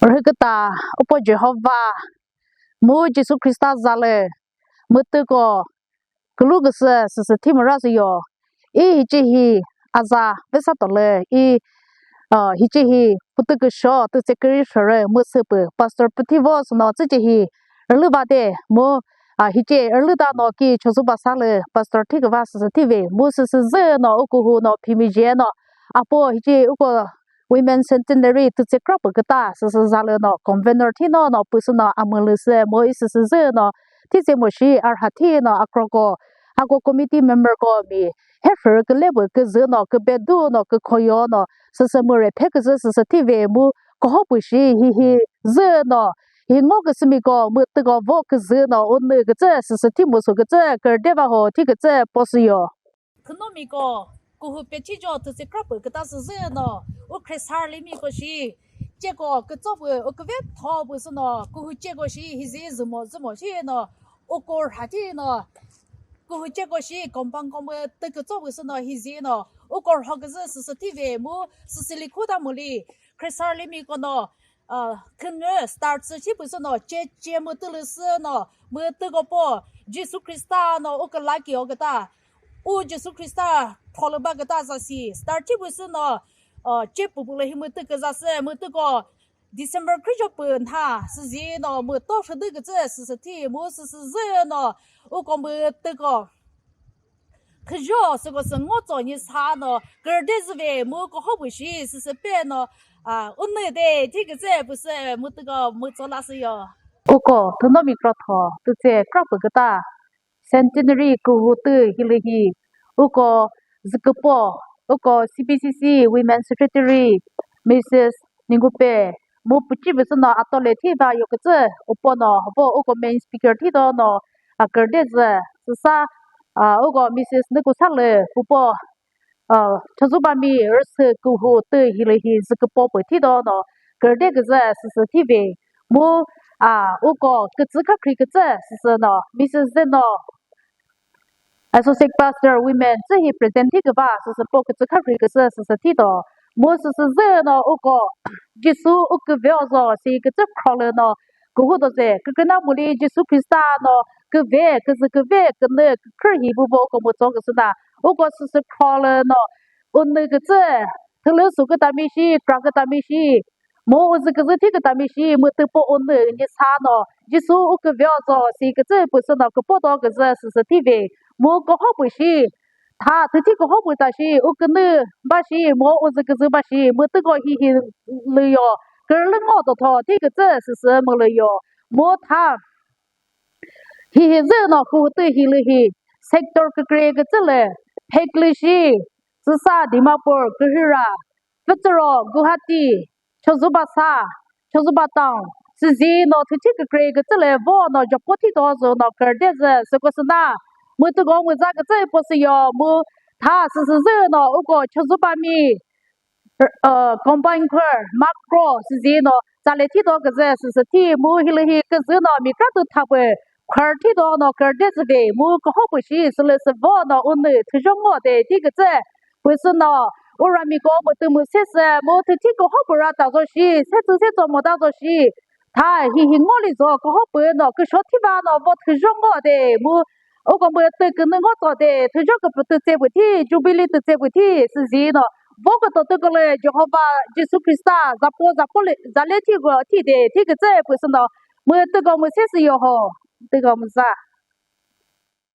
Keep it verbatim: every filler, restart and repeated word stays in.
Rhüküta upo Jehova mu Jisu Khrista zalü mütüko külü küsü süsü thimüra süyo. I hichi hi aza vesa tolü i uh, hichi hi pütü küsho tütse küri shorü müsüpü Pastor Püthivo süno tsüchi hi rülüva de mu uh, hichi rülüta no ki chozuba salü Pastor thiküva süsü thive mu süsü zü no ukuhu no phimijie no apo hichi uko Women Centenary tütse krapü küta süsü zalü no convener thino no püsü no amülüsü mo i süsü zü no thitse mo shi arha thi no akroko ako committee member ko mi he fürü külepü küzü no kübedu no kükhoyo no süsü müre phe küzü süsü thive mu koho pü shi hi hi zü no hi ngo küsümiko mütüko vo küzü no unü kütsü süsü thi mu sü kütsü kürdeva ho thi kütsü posüyo. Khünomiko kuhu pechijo tütse krapü küta süzü no u khresar limiko shi cheko kütso pü u küve tho pü sü no kuhu cheko shi hizi zümo zümo shi no u kor hati no kuhu cheko shi kompang komü tü kütso pü sü no hizi no u kor ho küzü süsü thive mu süsü likhu ta muli khresar limiko no uh, khünü start sü chi pü sü no che che mütülü sü no mütüko po Jisu Khrista no u küla ki o küta u Jisu Khrista tholü ba küta za si start chi pü sü no uh, che pü pülü hi mütü küza sü mütüko December khrijo pü nha süzi no müto shüdü kütsü süsü thi mu süsü zü no uko mütüko khüjo süko sü ngo tso nyi sa no kürde züve mu koho pü shi süsü pe no uh, unü de thi kütsü pü sü mütüko mütso la sü yo. Uko thünomi krotho tütse krapü küta Centenary kuhu tü hilühi uko züküpo uko C B C C Women Secretary Mrs Ningupe mu püchi püsü no atole thi ba yo kütsü upo no vo uko main speaker thi do no akürde zü süsa uh, uko Mrs Nükusalü pupo uh, chazubami rüsü kuhu tü hilühi züküpo pü thi do no kürde küzü süsü thive mu uh, uko kütsü khakhri kütsü süsü no Mrs Zeno Associate Pastor Women tsü hi present thi küva süsü po kütsü khakhri küsü süsü thi do mu süsü zü no uko Jisu u küve ozo si kütsü khrolü no kuhu do ze küküna muli Jisu Khrista no küve küzü küve künü kükre hi bu vo uko mütso küsü na uko süsü khrolü no unü kütsü thülü su kütami shi kra kütami shi mu uzü küzü thi kütami shi mütü po unü ni sa no Jisu u küve ozo si kütsü püsü no küpo do küzü süsü thive mu koho pü shi tha thüthi koho pü ta shi u künü ba shi mu uzü küzü ba shi mütüko hihi lüyo kürlü ngo do tho thi kütsü süsü mülüyo mu tha hihi zü no kuhu tü hilühi sector kükre kütsü lü Pheklüshi süsa Dimapur kühira Pfütsüro Guwahati Chozubasa Chozuba Town süzi no thüthi kükre kütsü lü vo no jopo thi do zü no kürde zü süko süna mütüko müza kütsü po süyo mu tha süsü zü no uko Chozubami uh, combine kür macro süzi no tsale thi do küzü süsü thi mu hilühi küzü no mi kra tü thapü khar thi do no kürde züve mu koho pü shi sülü sü vo no unü thüjo ngo de thi kütsü püsü no uramiko mütü mu sesü mu thüthi koho pü ra ta zo shi setsü setso mo ta zo shi tha hihi ngo li zo koho pü no küsho thi va no vo thüjo ngo de mu uko mütü künü ngo tso de thüjo küpü tütse pü thi jubilee tütse pü thi süzi no vo küto tüko lü Jehova Jisu Khrista zapo zapo lü zale thi ko thi de thi kütsü püsü no mütüko mu sesü yo ho tüko mu za